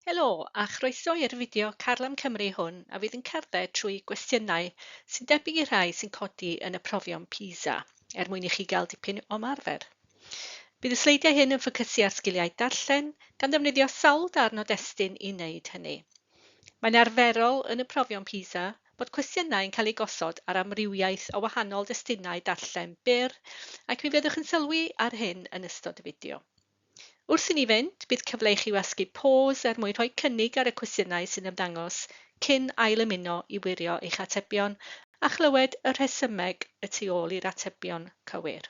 Helo a chroeso i'r fideo Carlam Cymru hwn a fydd yn cerdded trwy gwestiynau sy'n debyg i'r rhai sy'n codi yn y profion PISA er mwyn i chi gael dipyn o ymarfer. Bydd y sleidiau hyn yn ffocysu ar sgiliau darllen gan ddefnyddio sawl darn o destun i wneud hynny. Mae'n arferol yn y profion PISA bod cwestiynau yn cael eu gosod ar amrywiaeth o wahanol destunau darllen byr ac mi fyddwch yn sylwi ar hyn yn ystod y fideo. Wrth i ni fynd, bydd cyfle i chi wasgu pause er mwyn rhoi cynnig ar y cwestiynau sy'n ymddangos cyn ailymuno i wirio eich atebion a chlywed y rhesymeg y tu ôl i'r atebion cywir.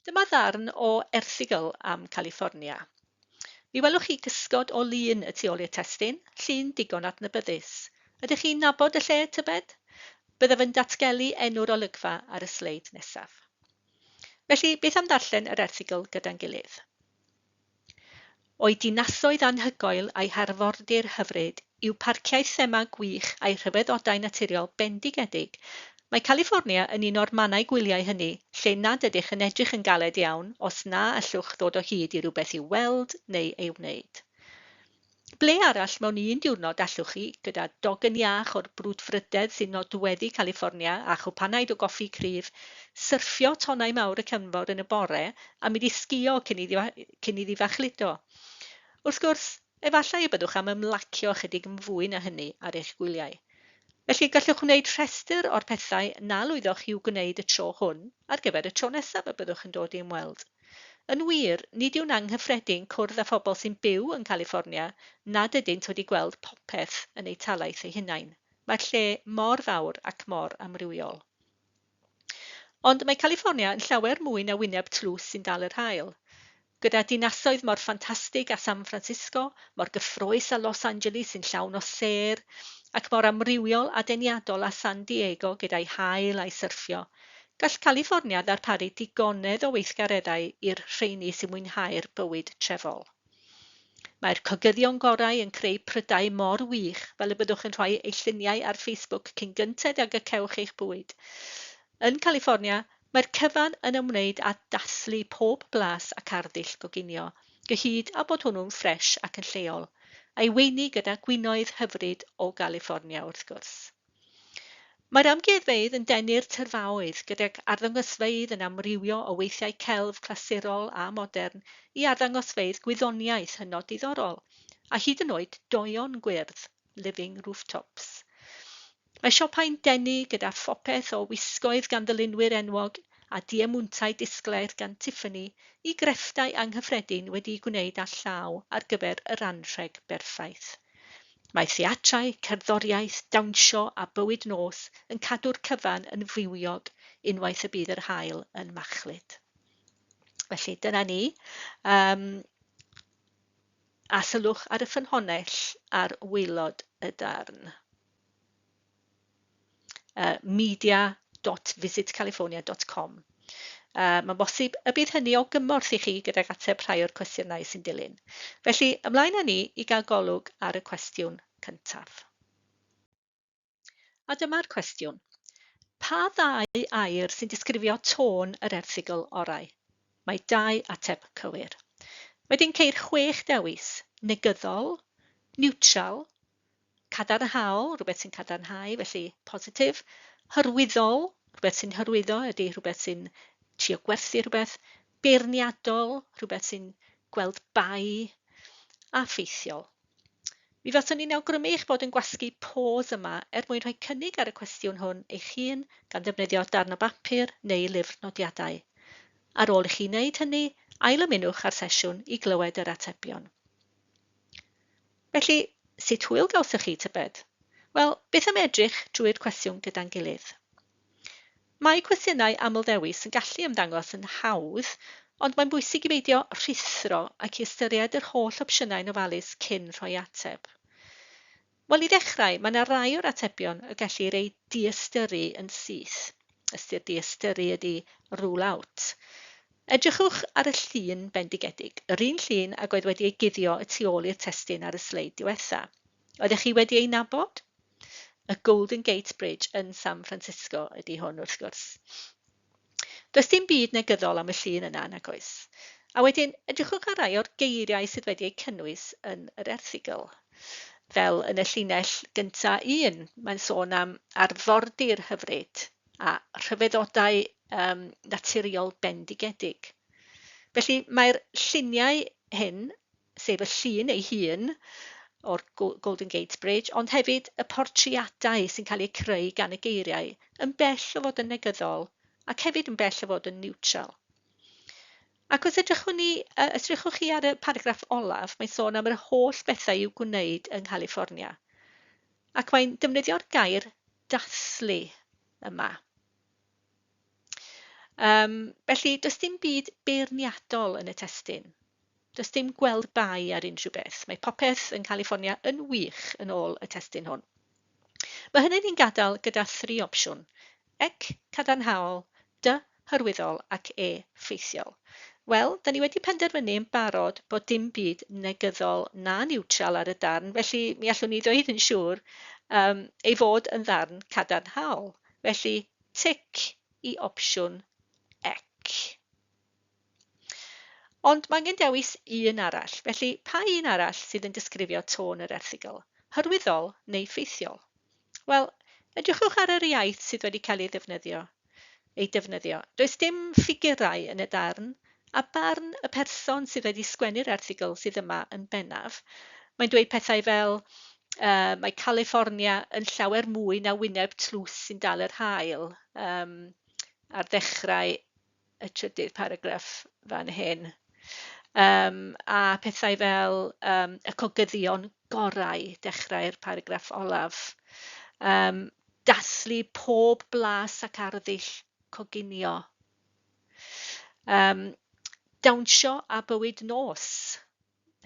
Dyma ddarn o erthygl am California. Mi welwch chi gysgod o lun y tu ôl i'r testun, llun digon adnabyddus. Ydych chi'n nabod y lle, tybed? Byddaf yn datgelu enw'r olygfa ar y sleid nesaf. Felly, beth am ddarllen yr erthygl gyda'n gilydd? O'i dinasoedd anhygoel a'i harfordir hyfryd, i'w parciau thema gwych a'i rhyfeddodau naturiol bendigedig, mae Califfornia yn un o'r mannau gwyliau hynny lle nad ydych yn edrych yn galed iawn os na allwch ddod o hyd i rywbeth i'w weld neu ei wneud. Ble arall mewn un diwrnod allwch chi, gyda dogn iach o'r brwdfrydedd sy'n nodweddu Califfornia a chwpanaid o goffi cryf, syrffio tonnau mawr y cefnfor yn y bore a mynd i sgïo cyn iddi, cyn iddi fachludo? Wrth gwrs, efallai y byddwch am ymlacio ychydig yn fwy na hynny ar eich gwyliau. Felly, gallwch wneud rhestr o'r pethau na lwyddoch i'w gwneud y tro hwn ar gyfer y tro nesaf y byddwch yn dod i ymweld. Yn wir, nid yw'n anghyffredin cwrdd â phobl sy'n byw yn Califfornia nad ydynt wedi gweld popeth yn eu talaith eu hunain. Mae'r lle mor fawr ac mor amrywiol. Ond mae Califfornia yn llawer mwy na wyneb tlws sy'n dal yr haul. Gyda dinasoedd mor ffantastig â San Francisco, mor gyffrous â Los Angeles sy'n llawn o sêr, ac mor amrywiol a deniadol â San Diego gyda'i haul a'i syrffio, gall Califfornia ddarparu digonedd o weithgareddau i'r rheini sy'n mwynhau'r bywyd trefol. Mae'r cogyddion gorau yn creu prydau mor wych fel y byddwch yn rhoi eu lluniau ar Facebook cyn gynted ag y cewch eich bwyd. Yn Califfornia, mae'r cyfan yn ymwneud â dathlu pob blas ac arddull goginio, gyhyd â bod hwnnw'n ffres ac yn lleol, a'i weini gyda gwinoedd hyfryd o Galiffornia wrth gwrs. Mae'r amgueddfeydd yn denu'r tyrfaoedd, gydag arddangosfeydd yn amrywio o weithiau celf clasurol a modern i arddangosfeydd gwyddoniaeth hynod diddorol, a hyd yn oed doeon gwyrdd, living rooftops. Mae siopau'n denu gyda phopeth o wisgoedd gan ddylunwyr enwog a diemwntau disglair gan Tiffany i grefftau anghyffredin wedi'u gwneud â llaw ar gyfer yr anrheg berffaith. Mae theatrau, cerddoriaeth, dawnsio a bywyd nos yn cadw'r cyfan yn fywiog unwaith y bydd yr haul yn machlud. Felly dyna ni. Um, a sylwch ar y ffynhonnell ar waelod y darn. media.visitcalifornia.com. Mae'n bosib y bydd hynny o gymorth i chi gydag ateb rhai o'r cwestiynau sy'n dilyn. Felly, ymlaen â ni i gael golwg ar y cwestiwn cyntaf. A dyma'r cwestiwn. Pa ddau air sy'n disgrifio tôn yr erthygl orau? Mae dau ateb cywir. Wedyn ceir chwech dewis, negyddol, niwtral, cadarnhaol, rhywbeth sy'n cadarnhau, felly positif, hyrwyddol, rhywbeth sy'n hyrwyddo ydy rhywbeth sy'n trio gwerthu rhywbeth, beirniadol, rhywbeth sy'n gweld bai, a ffeithiol. Mi faswn i'n awgrymu eich bod yn gwasgu pause yma er mwyn rhoi cynnig ar y cwestiwn hwn eich hun gan ddefnyddio darn o bapur neu lyfr nodiadau. Ar ôl i chi wneud hynny, ailymunwch â'r sesiwn i glywed yr atebion. Felly, sut hwyl gawsoch chi, tybed? Wel, beth am edrych drwy'r cwestiwn gyda'n gilydd? Mae cwestiynau amlddewis yn gallu ymddangos yn hawdd, ond mae'n bwysig i beidio rhuthro ac i ystyried yr holl opsiynau'n ofalus cyn rhoi ateb. Wel, i ddechrau, mae yna rai o'r atebion y gellir eu diystyru yn syth. Ystyr diystyru ydy rule out. Edrychwch ar y llun bendigedig, yr un llun ag oedd wedi ei guddio y tu ôl i'r testun ar y sleid diwetha. Oeddech chi wedi ei nabod? Y Golden Gate Bridge yn San Francisco ydy hwn, wrth gwrs. Does dim byd negyddol am y llun yna, nag oes? A wedyn, edrychwch ar rai o'r geiriau sydd wedi eu cynnwys yn yr erthygl. Fel yn y llinell gynta un, mae'n sôn am arfordir hyfryd a rhyfeddodau naturiol bendigedig. Felly mae'r lluniau hyn, sef y llun ei hun o'r Golden Gate Bridge, ond hefyd y portreadau sy'n cael eu creu gan y geiriau, yn bell o fod yn negyddol ac hefyd yn bell o fod yn niwtral. Ac os edrychwn ni, os edrychwch chi ar y paragraff olaf, mae'n sôn am yr holl bethau i'w gwneud yng Nghaliffornia. Ac mae'n defnyddio'r gair dathlu yma. Felly, does dim byd beirniadol yn y testun. Does dim gweld bai ar unrhyw beth. Mae popeth yng Nghaliffornia yn wych yn ôl y testun hwn. Mae hynny'n ni'n gadael gyda thri opsiwn. Ec, cadarnhaol, D, hyrwyddol ac E, ffeithiol. Wel, da ni wedi penderfynu yn barod bod dim byd negyddol na niwtral ar y darn, felly mi allwn ni ddweud yn siŵr ei fod yn ddarn cadarnhaol. Felly, tic i opsiwn ec. Ond mae angen dewis un arall, felly pa un arall sydd yn disgrifio tôn yr erthygl, hyrwyddol neu ffeithiol? Wel, edrychwch ar yr iaith sydd wedi cael ei ddefnyddio. Ei defnyddio. Does dim ffigurau yn y darn, a barn y person sydd wedi sgwennu'r erthygl sydd yma yn bennaf. Mae'n dweud pethau fel, mae California yn llawer mwy na wyneb tlws sy'n dal yr haul, ar ddechrau y trydydd paragraff fan hyn. A pethau fel y cogyddion gorau, dechrau'r paragraff olaf. Dathlu pob blas ac arddull coginio. Dawnsio a bywyd nos.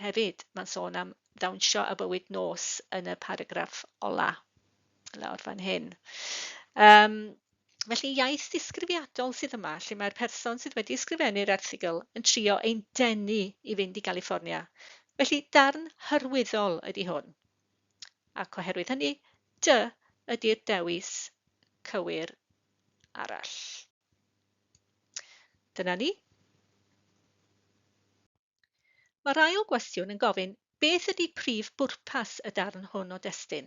Hefyd, mae'n sôn am ddawnsio a bywyd nos yn y paragraff ola, lawr fan hyn. Felly, iaith ddisgrifiadol sydd yma, lle mae'r person sydd wedi ysgrifennu'r erthygl yn trio ein denu i fynd i Galiffornia. Felly, darn hyrwyddol ydy hwn. Ac oherwydd hynny, D ydy'r dewis cywir arall. Dyna ni. Mae'r ail gwestiwn yn gofyn beth ydy prif bwrpas y darn hwn o destun?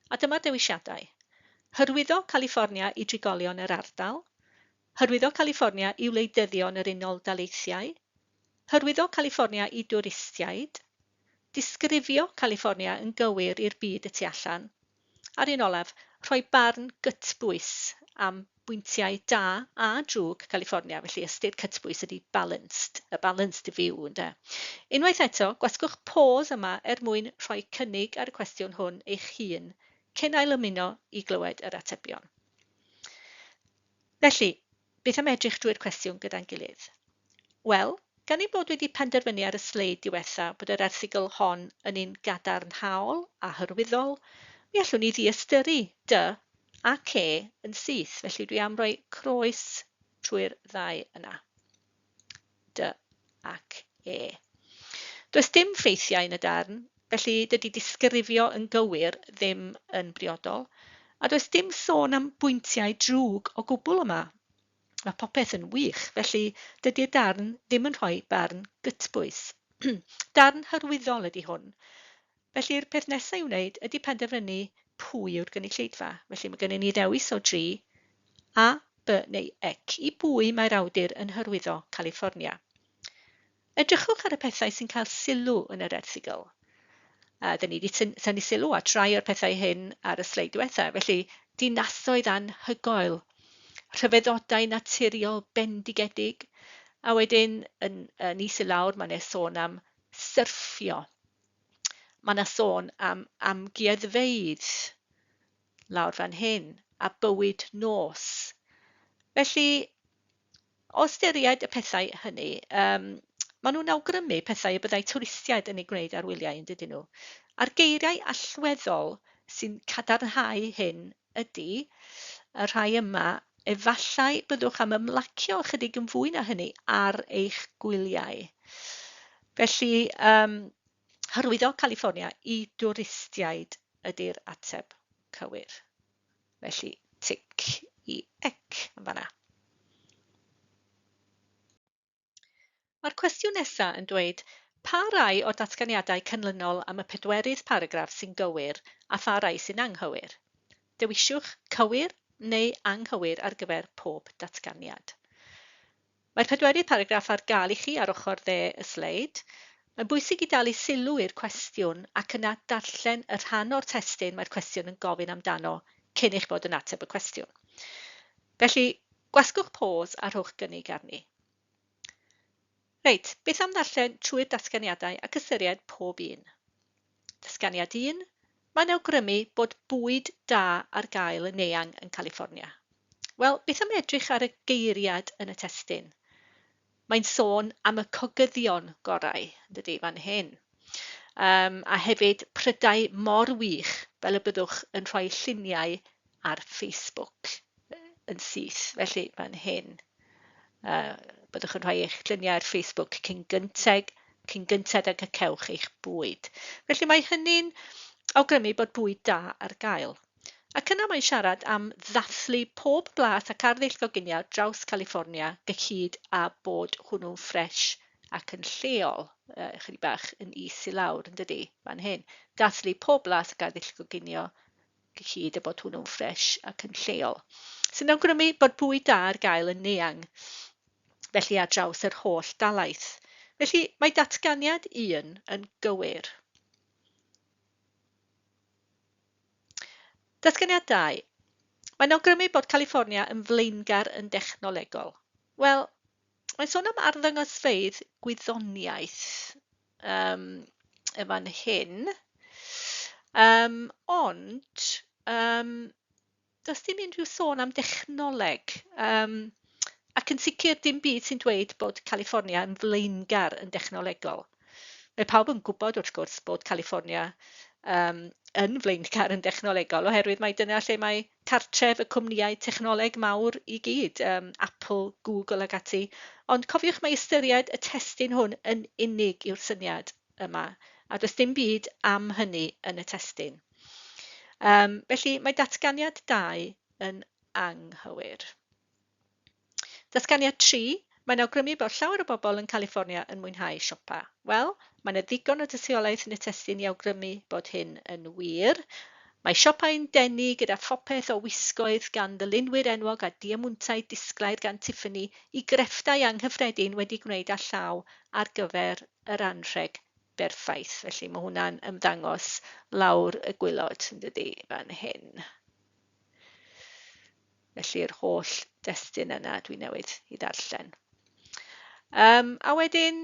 A dyma'r dewisiadau. Hyrwyddo Califfornia i drigolion yr ardal. Hyrwyddo Califfornia i wleidyddion yr Unol Daleithiau. Hyrwyddo Califfornia i dwristiaid. Disgrifio Califfornia yn gywir i'r byd y tu allan. A'r un olaf, rhoi barn gytbwys am bwyntiau da a drwg Califfornia, felly ystyr cytbwys ydy balanced, a balanced view, ynde. Unwaith eto, gwasgwch pause yma er mwyn rhoi cynnig ar y cwestiwn hwn eich hun, cyn ailymuno i glywed yr atebion. Felly, beth am edrych drwy'r cwestiwn gyda'n gilydd? Wel, gan ein bod wedi penderfynu ar y sleid diwetha bod yr erthygl hon yn un gadarnhaol a hyrwyddol, mi allwn ni ddiystyru D a C yn syth, felly dwi am roi croes trwy'r ddau yna. D ac E. Does dim ffeithiau yn y darn, felly dydy disgrifio yn gywir ddim yn briodol, a does dim sôn am bwyntiau drwg o gwbl yma. Mae popeth yn wych, felly dydy'r darn ddim yn rhoi barn gytbwys. Darn hyrwyddol ydy hwn. Felly'r peth nesaf i'w wneud ydy penderfynu pwy yw'r gynulleidfa. Felly mae gennym ni ddewis o dri, A, B neu C, i bwy mae'r awdur yn hyrwyddo Califfornia. Edrychwch ar y pethau sy'n cael sylw yn yr erthygl. Dyn ni wedi tynnu sylw at rai o'r pethau hyn ar y sleid diwetha. Felly, dinasoedd anhygoel, rhyfeddodau naturiol bendigedig, a wedyn yn, yn is i lawr mae yna sôn am syrffio. Mae yna sôn am amgueddfeydd lawr fan hyn, a bywyd nos. Felly, O ystyried y pethau hynny, maen nhw'n awgrymu pethau y byddai twristiaid yn eu gwneud ar wyliau, yn dydyn nhw? A'r geiriau allweddol sy'n cadarnhau hyn ydy y rhai yma, efallai byddwch am ymlacio ychydig yn fwy na hynny ar eich gwyliau. Felly, hyrwyddo Califfornia i dwristiaid ydy'r ateb cywir. Felly, tic i ec yn fanna. Mae'r cwestiwn nesaf yn dweud, pa rai o'r datganiadau canlynol am y pedwerydd paragraff sy'n gywir a pha rai sy'n anghywir? Dewisiwch cywir neu anghywir ar gyfer pob datganiad. Mae'r pedwerydd paragraff ar gael i chi ar ochr dde y sleid. Mae'n bwysig i dalu sylw i'r cwestiwn ac yna darllen y rhan o'r testun mae'r cwestiwn yn gofyn amdano cyn eich bod yn ateb y cwestiwn. Felly, gwasgwch pause a rhowch gynnig arni. Reit, beth am ddarllen trwy'r datganiadau ac ystyried pob un? Datganiad 1, Mae'n awgrymu bod bwyd da ar gael yn eang yn California. Wel, beth am edrych ar y geiriad yn y testun? Mae'n sôn am y cogyddion gorau, yn dydy, fan hyn. A hefyd prydau mor wych fel y byddwch yn rhoi lluniau ar Facebook yn syth. Felly, fan hyn, byddwch yn rhoi eich lluniau ar Facebook cyn gynted ag y cewch eich bwyd. Felly mae hynny'n awgrymu bod bwyd da ar gael. Ac yna mae'n siarad am ddathlu pob blas ac arddull goginio draws California gyhyd â bod hwnnw'n ffres ac yn lleol, chydig bach yn is i lawr, yn dydi, fan hyn. Dathlu pob blas ac arddull goginio gyhyd â bod hwnnw'n ffres ac yn lleol. Sy'n awgrymu bod bwyd da ar gael yn eang, felly ar draws yr holl dalaith. Felly mae datganiad 1 yn gywir. Datganiad 2. Mae'n awgrymu bod California yn flaengar yn dechnolegol. Wel, mae'n sôn am arddangosfeydd gwyddoniaeth yn fan hyn, ond does dim unrhyw sôn am dechnoleg, ac yn sicr dim byd sy'n dweud bod California yn flaengar yn dechnolegol. Mae pawb yn gwybod, wrth gwrs, bod California yn flaengar yn dechnolegol, oherwydd mai dyna lle mae cartref y cwmnïau technoleg mawr i gyd, Apple, Google ac ati. Ond cofiwch mai ystyried y testun hwn yn unig yw'r syniad yma, a does dim byd am hynny yn y testun. Felly mae datganiad 2 yn anghywir. Datganiad 3, mae'n awgrymu bod llawer o bobl yn California yn mwynhau siopa. Wel, mae yna ddigon o dystiolaeth yn y testun i awgrymu bod hyn yn wir. Mae siopau'n denu gyda phopeth o wisgoedd gan ddylunwyr enwog a diemwntau disglair gan Tiffany i grefftau anghyffredin wedi gwneud â llaw ar gyfer yr anrheg berffaith. Felly mae hwnna'n ymddangos lawr y gwaelod, yn dydi, fan hyn. Felly'r holl destun yna dwi newydd i ddarllen. A wedyn,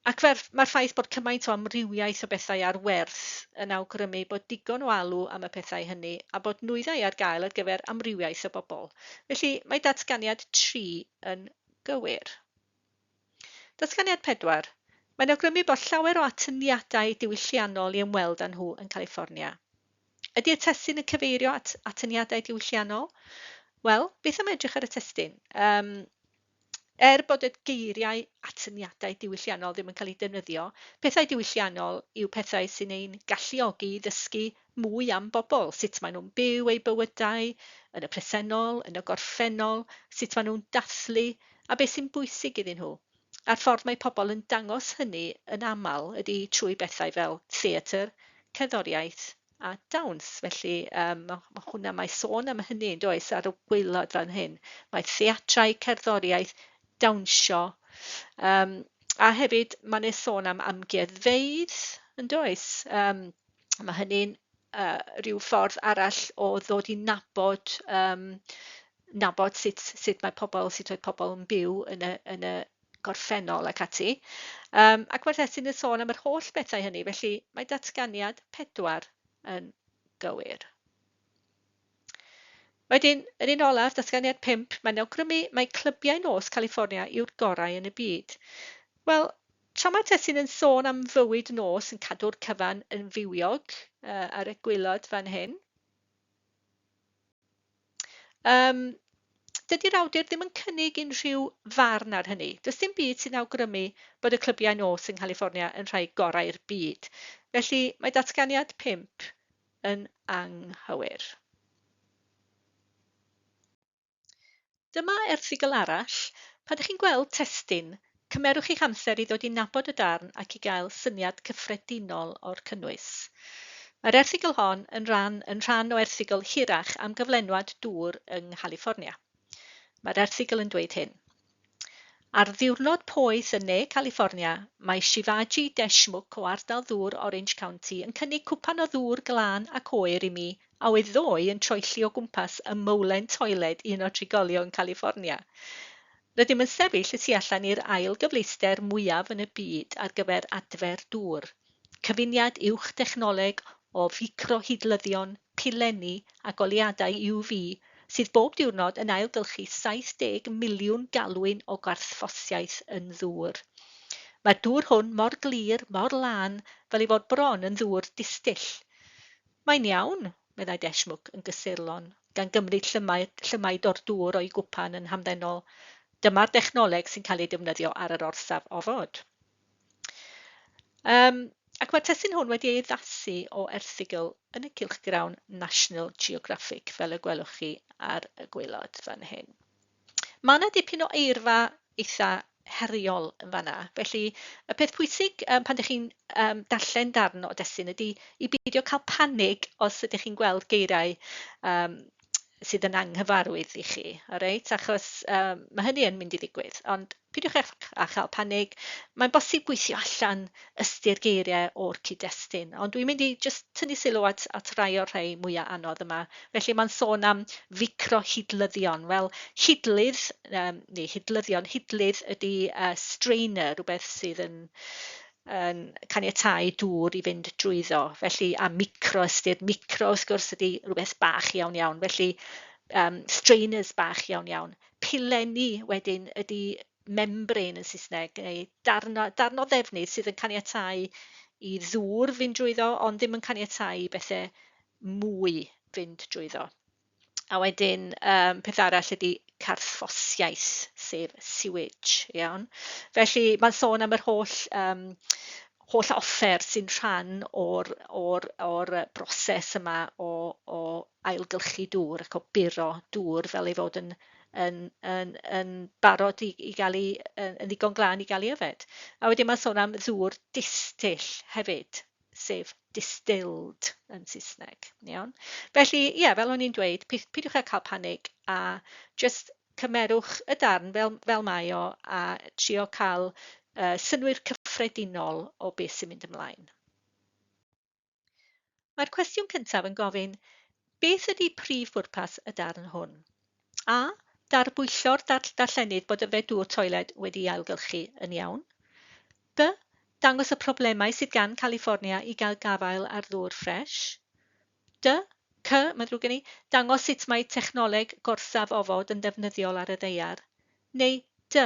ac mae'r ffaith bod cymaint o amrywiaeth o bethau ar werth yn awgrymu bod digon o alw am y pethau hynny a bod nwyddau ar gael ar gyfer amrywiaeth o bobl. Felly mae datganiad 3 yn gywir. Datganiad 4. Mae'n awgrymu bod llawer o atyniadau diwylliannol i ymweld â nhw yn California. Ydy'r testun yn cyfeirio at atyniadau diwylliannol? Wel, beth am edrych ar y testun? Er bod y geiriau atyniadau diwylliannol ddim yn cael eu defnyddio, pethau diwylliannol yw pethau sy'n ein galluogi i ddysgu mwy am bobl, sut maen nhw'n byw eu bywydau yn y presennol, yn y gorffennol, sut maen nhw'n dathlu, a beth sy'n bwysig iddyn nhw. A'r ffordd mae pobl yn dangos hynny yn aml ydy trwy bethau fel theatr, cerddoriaeth a dawns. Felly mae hwnna, mae sôn am hynny yn does ar y gwaelod fan hyn. Mae theatrau, cerddoriaeth, dawnsio, a hefyd mae 'na sôn am amgueddfeydd yn does. Mae hynny'n rhyw ffordd arall o ddod i nabod sut mae pobl, sut oedd pobl yn byw yn y gorffennol ac ati. Ac mae'r testun yn sôn am yr holl bethau hynny, felly mae datganiad 4 yn gywir. Wedyn, yr un olaf, datganiad 5, mae'n awgrymu mai clybiau nos California yw'r gorau yn y byd. Wel, tra mae'r testun yn sôn am fywyd nos yn cadw'r cyfan yn fywiog ar y gwaelod fan hyn, dydy'r awdur ddim yn cynnig unrhyw farn ar hynny. Does dim byd sy'n awgrymu bod y clybiau nos yng Nghalifornia yn rhai gorau'r byd. Felly mae datganiad 5 yn anghywir. Dyma erthygl arall. Pan ydych chi'n gweld testun, cymerwch eich amser i ddod i nabod y darn ac i gael syniad cyffredinol o'r cynnwys. Mae'r erthygl hon yn rhan, yn rhan o erthygl hirach am gyflenwad dŵr yng Nghaliffornia. Mae'r erthygl yn dweud hyn. Ar ddiwrnod poeth yn ne Califfornia, mae Shivaji Deshmukh o ardal ddŵr Orange County yn cynnig cwpan o ddŵr glân ac oer i mi a oedd ddoe yn troelli o gwmpas ym mowlen toiled un o drigolion Califfornia. Rydym yn sefyll y tu allan i'r ail gyfleuster mwyaf yn y byd ar gyfer adfer dŵr, cyfuniad uwch-dechnoleg o ficrohidlyddion, pilenni a goleuadau UV sydd bob diwrnod yn ailgylchu 70 miliwn galwyn o garthffosiaeth yn ddŵr. Mae'r dŵr hwn mor glir, mor lân, fel ei fod bron yn ddŵr distyll. Mae'n iawn, meddai Deshmukh yn gysurlon, gan gymryd llymaid o'r dŵr o'i gwpan yn hamddenol. Dyma'r dechnoleg sy'n cael ei defnyddio ar yr orsaf ofod. Ac mae'r testun hwn wedi ei addasu o erthygl yn y cylchgrawn National Geographic, fel y gwelwch chi ar y gwaelod fan hyn. Mae yna dipyn o eirfa eitha heriol yn fanna, felly y peth pwysig pan ydych chi'n darllen darn o destun ydy i beidio cael panig os ydych chi'n gweld geiriau sydd yn anghyfarwydd i chi, reit? Achos mae hynny yn mynd i ddigwydd, ond Peidiwch â chael panig, mae'n bosib gweithio allan ystyr geiriau o'r cyd-destun, ond dwi'n mynd i jyst tynnu sylw at, at rai o'r rhai mwyaf anodd yma. Felly mae'n sôn am ficrohidlyddion. Wel, hidlydd, neu hidlyddion, hidlydd ydy strainer, rhywbeth sydd yn, yn caniatáu dŵr i fynd drwyddo. Felly, a micro, ystyr micro wrth gwrs ydy rhywbeth bach iawn iawn. Felly, strainers bach iawn iawn. Pilenni wedyn ydy membrane yn Saesneg, neu darn o, darn o ddefnydd sydd yn caniatáu i ddŵr fynd drwyddo, ond ddim yn caniatáu i bethau mwy fynd drwyddo. A wedyn peth arall ydy carthffosiaeth, sef sewage, iawn. Felly mae'n sôn am yr holl, holl offer sy'n rhan o'r, or, or broses yma o, o ailgylchu dŵr ac o buro dŵr fel ei fod yn, yn, yn, yn barod i, i gael ei, yn, yn ddigon glân i gael ei yfed. A wedyn mae'n sôn am ddŵr distyll hefyd, sef distilled yn Saesneg. Iawn? Felly, ie, yeah, fel o'n i'n dweud, peidiwch â cael panig a just cymerwch y darn fel, fel mae o a trio cael synnwyr cyffredinol o beth sy'n mynd ymlaen. Mae'r cwestiwn cyntaf yn gofyn, beth ydy prif bwrpas y darn hwn? A. Darbwyllo'r darllenydd bod yfed dŵr toiled wedi'i ailgylchu yn iawn. B. Dangos y problemau sydd gan California i gael gafael ar ddŵr ffres. D. C. Mae'n ddrwg gen i, dangos sut mae technoleg gorsaf ofod yn ddefnyddiol ar y ddaear. Neu D.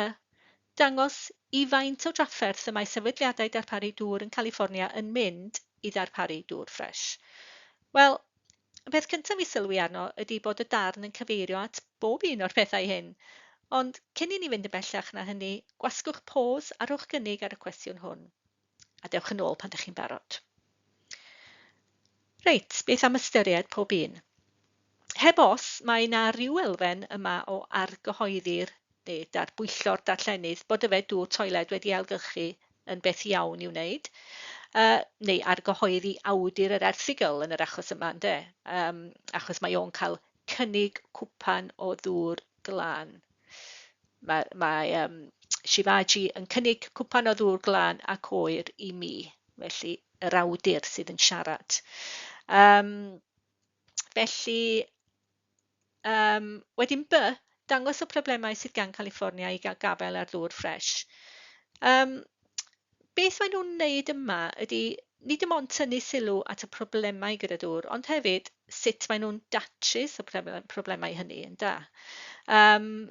Dangos i faint o drafferth y mae sefydliadau darparu dŵr yn California yn mynd i ddarparu dŵr ffres. Wel, y peth cyntaf i sylwi arno ydy bod y darn yn cyfeirio at bob un o'r pethau hyn. Ond cyn i ni fynd yn bellach na hynny, gwasgwch pause a rhowch gynnig ar y cwestiwn hwn. A dewch yn ôl pan ydych chi'n barod. Reit, beth am ystyried pob un? Heb os, mae 'na ryw elfen yma o argyhoeddi'r, neu darbwyllo'r darllenydd bod yfed dŵr toiled wedi ailgylchu yn beth iawn i'w wneud, neu argyhoeddi awdur yr erthygl yn yr achos yma, ynde? Achos mae o'n cael cynnig cwpan o ddŵr glân. Mae, mae Shivaji yn cynnig cwpan o ddŵr glân ac oer i mi, felly yr awdur sydd yn siarad. Felly, wedyn B, dangos y problemau sydd gan California i gael gafael ar ddŵr ffres. Beth maen nhw'n wneud yma ydy nid dim ond tynnu sylw at y problemau gyda dŵr, ond hefyd sut maen nhw'n datrys y problemau hynny, yn da.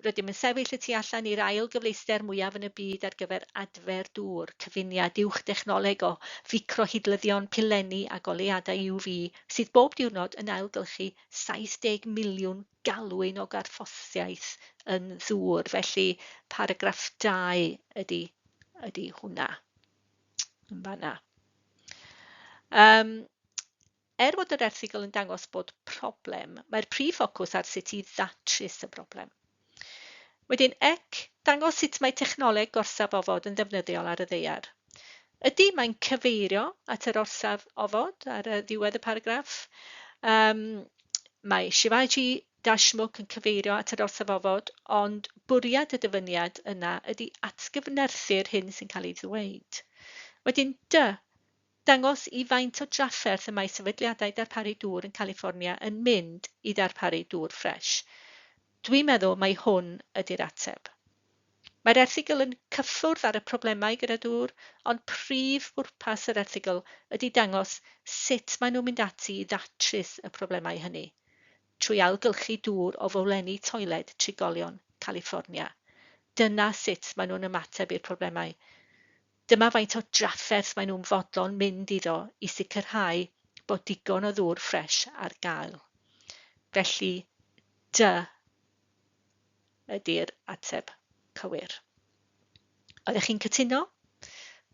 Rydym yn sefyll y tu allan i'r ail gyfleuster mwyaf yn y byd ar gyfer adfer dŵr, cyfuniad uwch dechnoleg o ficrohidlyddion, pilenni a goleuadau UV sydd bob diwrnod yn ailgylchu 70 miliwn galwyn o garthffosiaeth yn ddŵr. Felly, paragraff 2 ydy, ydy hwnna. Yn fanna. Er fod yr erthygl yn dangos bod problem, mae'r prif ffocws ar sut i ddatrys y broblem. Wedyn ec, dangos sut mae technoleg gorsaf ofod yn ddefnyddiol ar y ddaear. Ydy, mae'n cyfeirio at yr orsaf ofod ar y ddiwedd y paragraff. Mae Shivaji Deshmukh yn cyfeirio at yr orsaf ofod, ond bwriad y dyfyniad yna ydy atgyfnerthu'r hyn sy'n cael ei ddweud. Wedyn D, dangos i faint o drafferth y mae sefydliadau darparu dŵr yn California yn mynd i ddarparu dŵr ffres. Dwi'n meddwl mai hwn ydy'r ateb. Mae'r erthygl yn cyffwrdd ar y problemau gyda dŵr, ond prif bwrpas yr erthygl ydy dangos sut maen nhw'n mynd ati i ddatrys y problemau hynny, trwy ailgylchu dŵr o fowlenni toiled trigolion Califfornia. Dyna sut maen nhw'n ymateb i'r problemau. Dyma faint o drafferth maen nhw'n fodlon mynd iddo i sicrhau bod digon o ddŵr ffres ar gael. Felly, D ydy'r ateb cywir. Oeddech chi'n cytuno?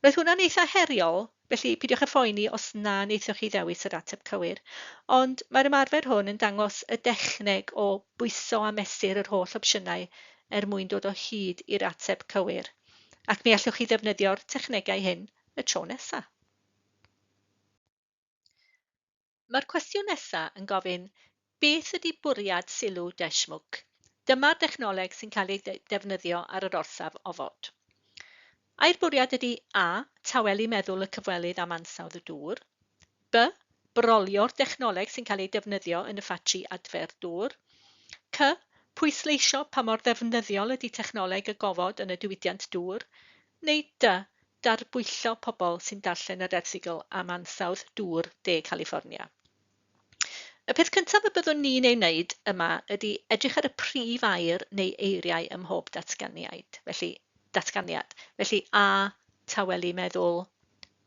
Roedd hwnna'n eitha heriol, felly peidiwch â phoeni os na wnaethoch chi ddewis yr ateb cywir. Ond mae'r ymarfer hwn yn dangos y dechneg o bwyso a mesur yr holl opsiynau er mwyn dod o hyd i'r ateb cywir. Ac mi allwch chi ddefnyddio'r technegau hyn y tro nesaf. Mae'r cwestiwn nesaf yn gofyn, beth ydy bwriad sylw Deshmukh? Dyma'r dechnoleg sy'n cael ei defnyddio ar yr orsaf ofod. Ai'r bwriad ydy A. Tawelu meddwl y cyfwelydd am ansawdd y dŵr. B. Brolio'r dechnoleg sy'n cael ei defnyddio yn y ffatri adfer dŵr. C. Pwysleisio pa mor ddefnyddiol ydy technoleg y gofod yn y diwydiant dŵr. Neu D. Darbwyllo pobl sy'n darllen yr erthygl am ansawdd dŵr De Califfornia. Y peth cyntaf y byddwn ni'n ei wneud yma ydy edrych ar y prif air neu eiriau ym mhob datganiad. Felly, datganiad. Felly A, tawelu meddwl,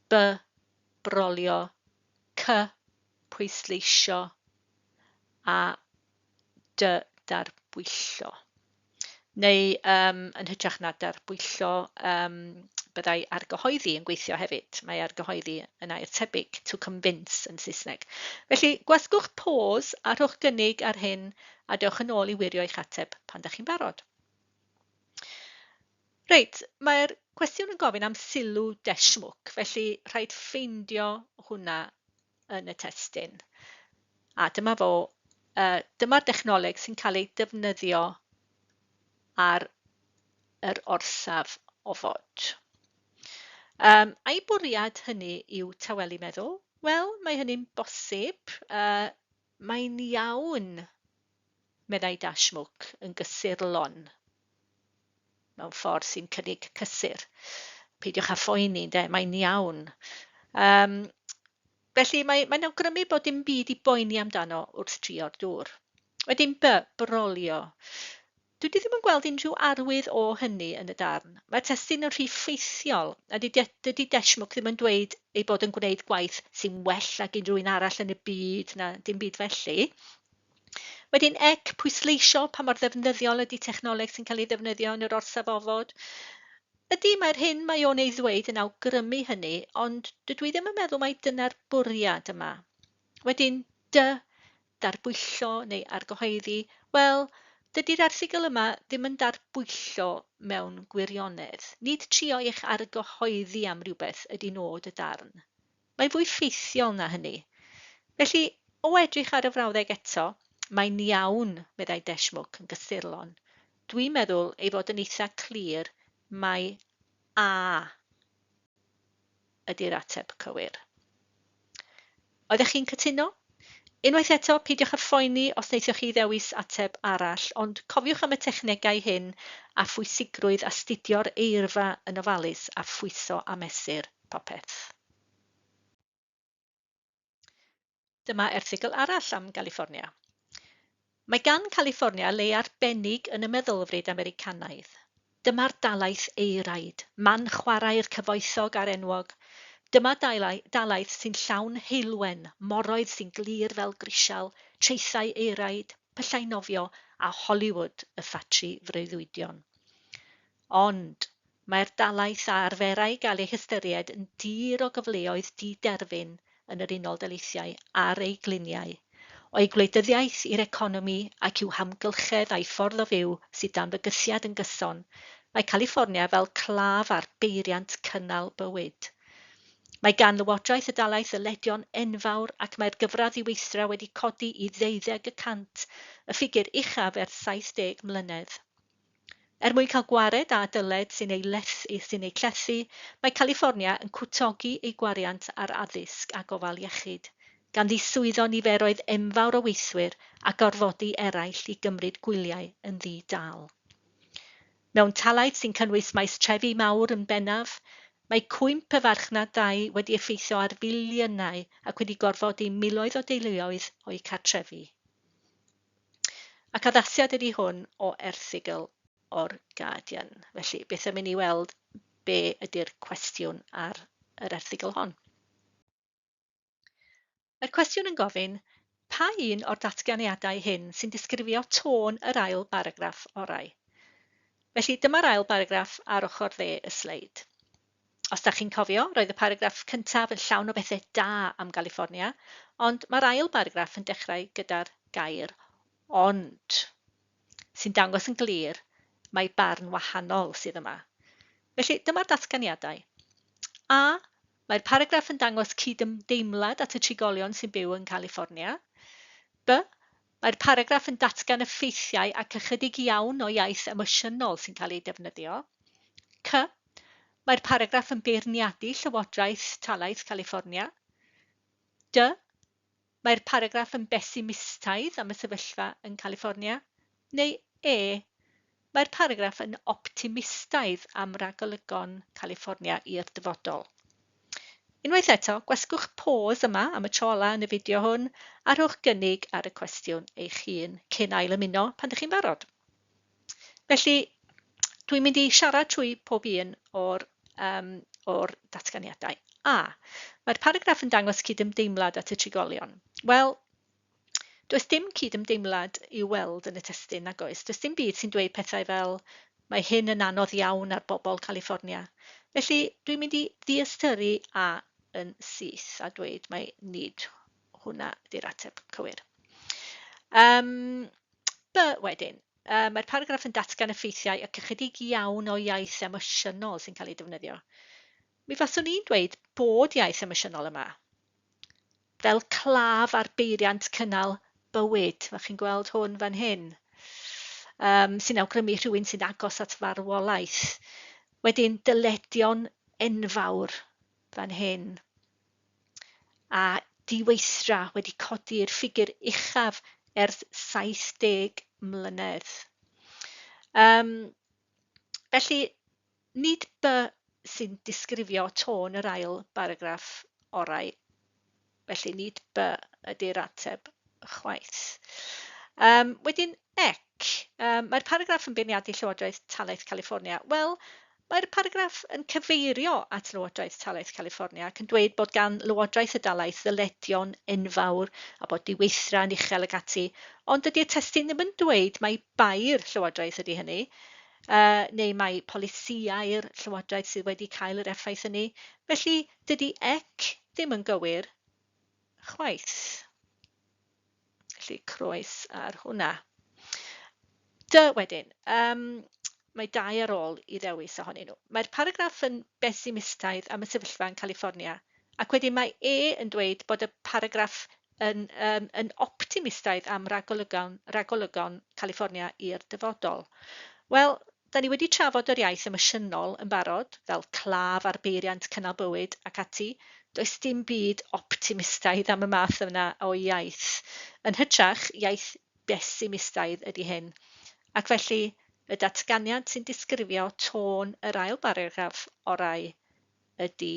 B, brolio, C, pwysleisio, a D, darbwyllo. Neu yn hytrach na darbwyllo, byddai argyhoeddi yn gweithio hefyd. Mae argyhoeddi yn air tebyg, to convince yn Saesneg. Felly, gwasgwch pause a rhowch gynnig ar hyn a dewch yn ôl i wirio eich ateb pan da chi'n barod. Reit, mae'r cwestiwn yn gofyn am sylw Deshmukh, felly rhaid ffeindio hwnna yn y testun. A dyma fo, dyma'r dechnoleg sy'n cael ei defnyddio ar yr orsaf ofod. A'i bwriad hynny yw tawelu meddwl? Wel, mae hynny'n bosib. Mae'n iawn, meddai Dashmukh yn gysurlon, mewn ffordd sy'n cynnig cysur. Peidiwch â phoeni, ynde, mae'n iawn. Felly mae'n awgrymu bod dim byd i boeni amdano wrth trio'r dŵr. Wedyn B, brolio. Dwi ddim yn gweld unrhyw arwydd o hynny yn y darn. Mae'r testun yn rhy ffeithiol, a dydy Deshmukh ddim yn dweud ei bod yn gwneud gwaith sy'n well nag unrhyw un arall yn y byd, na dim byd felly. Wedyn ec, pwysleisio pa mor ddefnyddiol ydy technoleg sy'n cael ei ddefnyddio yn yr orsaf ofod. Ydy, mae'r hyn mae o'n ei ddweud yn awgrymu hynny, ond dydw i ddim yn meddwl mai dyna'r bwriad yma. Wedyn, dy, darbwyllo neu argyhoeddi, wel, dydy'r erthygl yma ddim yn darbwyllo mewn gwirionedd. Nid trio eich argyhoeddi am rywbeth ydy nod y darn. Mae'n fwy ffeithiol na hynny. Felly, o edrych ar y frawddeg eto, mae'n iawn, meddai Deshmukh yn gysurlon. Dwi'n meddwl ei fod yn eitha clir mai A ydy'r ateb cywir. Oeddech chi'n cytuno? Unwaith eto, peidiwch â phoeni os wnaethoch chi ddewis ateb arall, ond cofiwch am y technegau hyn a phwysigrwydd astudio'r eirfa yn ofalus a phwyso a mesur popeth. Dyma erthygl arall am Galiffornia. Mae gan Califfornia le arbennig yn y meddylfryd Americanaidd. Dyma'r dalaith euraid, man chwarae'r cyfoethog a'r enwog. Dyma dalaith sy'n llawn heulwen, moroedd sy'n glir fel grisial, traethau euraid, pyllau nofio a Hollywood y ffatri freuddwydion. Ond, Mae'r dalaith a arferai gael ei hystyried yn dir o gyfleoedd di-derfyn yn yr Unol Daleithiau ar ei gliniau. O'i gwleidyddiaeth i'r economi ac i'w hamgylchedd a'i ffordd o fyw sydd dan fygythiad yn gyson, mae Califfornia fel claf ar beiriant cynnal bywyd. Mae gan lywodraeth y dalaith ddyledion enfawr ac mae'r gyfradd ddiweithdra wedi codi i 12%, y ffigur uchaf ers 70 mlynedd. Er mwyn cael gwared â dyled sy'n ei lethu, sy'n ei llethu, mae Califfornia yn cwtogi ei gwariant ar addysg a gofal iechyd, gan ddiswyddo niferoedd enfawr o weithwyr a gorfodi eraill i gymryd gwyliau yn ddi-dâl. Mewn talaith sy'n cynnwys maes trefi mawr yn bennaf, mae cwymp y farchnad dai wedi effeithio ar filiynau ac wedi gorfodi miloedd o deuluoedd o'u cartrefi. Ac addasiad ydy hwn o erthygl o'r Guardian. Felly, beth am i ni weld be ydy'r cwestiwn ar yr erthygl hon? Mae'r cwestiwn yn gofyn, pa un o'r datganiadau hyn sy'n disgrifio tôn yr ail baragraff orau? Felly, dyma'r ail baragraff ar ochr dde y sleid. Os da chi'n cofio, roedd y paragraff cyntaf yn llawn o bethau da am Galiffornia, ond mae'r ail baragraff yn dechrau gyda'r gair ond, sy'n dangos yn glir mai barn wahanol sydd yma. Felly, dyma'r datganiadau. A. Mae'r paragraff yn dangos cydymdeimlad at y trigolion sy'n byw yn Califfornia. B. Mae'r paragraff yn datgan y ffeithiau ac ychydig iawn o iaith emosiynol sy'n cael ei defnyddio. C. Mae'r paragraff yn beirniadu llywodraeth talaith Califfornia. D. Mae'r paragraff yn besimistaidd am y sefyllfa yn Califfornia. Neu E. Mae'r paragraff yn optimistaidd am ragolygon Califfornia i'r dyfodol. Unwaith eto, gwasgwch pause yma am y tro ola yn y fideo hwn a rhowch gynnig ar y cwestiwn eich hun cyn ail-ymuno pan ydych chi'n barod. Felly, dwi'n mynd i siarad trwy pob un o'r, o'r datganiadau. A. Mae'r paragraff yn dangos cydymdeimlad at y trigolion. Wel, does dim cydymdeimlad i'w weld yn y testun, nag oes. Does dim byd sy'n dweud pethau fel mae hyn yn anodd iawn ar bobl Califfornia. Felly, dwi'n mynd i ddiystyru A yn syth a dweud mai nid hwnna ydy'r ateb cywir. B wedyn. Mae'r paragraff yn datgan y ffeithiau ac ychydig iawn o iaith emosiynol sy'n cael ei defnyddio. Mi faswn i'n dweud bod iaith emosiynol yma. Fel claf ar beiriant cynnal bywyd. Fel chi'n gweld hwn fan hyn. Sy'n awgrymu rhywun sy'n agos at farwolaeth. Wedyn dyledion enfawr fan hyn. A diweithdra wedi codi'r ffigur uchaf ers 70 mlynedd. Felly, nid B sy'n disgrifio tôn yr ail baragraff orau, felly nid B ydy'r ateb chwaith. Wedyn ec, mae'r paragraff yn beirniadu Llywodraeth Talaith Califfornia. Wel, mae'r paragraff yn cyfeirio at Lywodraeth Talaith Califfornia ac yn dweud bod gan Lywodraeth y dalaith ddyledion enfawr a bod diweithdra yn uchel ac ati, ond dydy'r testun ddim yn dweud mai bai'r Llywodraeth ydy hynny, neu mai polisïau'r Llywodraeth sydd wedi cael yr effaith hynny. Felly, dydy ec ddim yn gywir chwaith. Felly, croes ar hwnna. D wedyn. Mae dau ar ôl i ddewis ohonyn nhw. Mae'r paragraff yn besimistaidd am y sefyllfa yn Califfornia, ac wedyn mae E yn dweud bod y paragraff yn, yn optimistaidd am ragolygon, ragolygon Califfornia i'r dyfodol. Wel, da ni wedi trafod yr iaith emosiynol yn barod, fel claf ar beiriant cynnal bywyd ac ati. Does dim byd optimistaidd am y math yna o iaith. Yn hytrach, iaith besimistaidd ydy hyn. Ac felly, y datganiad sy'n disgrifio tôn yr ail baragraff orau ydy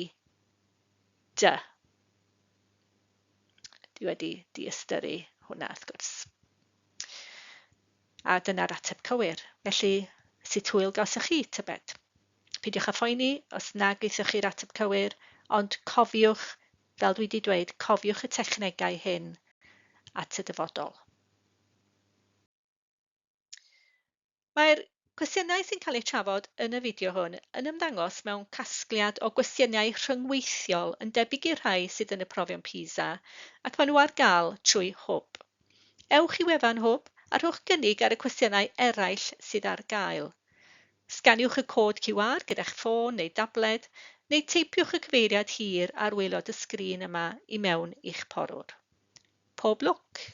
D. Dwi wedi diystyru hwnna, wrth gwrs. A dyna'r ateb cywir. Felly, sut hwyl gawsoch chi, tybed? Peidiwch â phoeni os nag aethoch chi'r ateb cywir, ond cofiwch, fel dwi wedi dweud, cofiwch y technegau hyn at y dyfodol. Mae'r cwestiynau sy'n cael eu trafod yn y fideo hwn yn ymddangos mewn casgliad o gwestiynau rhyngweithiol yn debyg i'r rhai sydd yn y profion PISA, ac maen nhw ar gael trwy Hwb. Ewch i wefan Hwb a rhowch gynnig ar y cwestiynau eraill sydd ar gael. Sganiwch y cod QR gyda'ch ffôn neu dabled, neu teipiwch y cyfeiriad hir ar waelod y sgrin yma i mewn i'ch porwr. Pob lwc!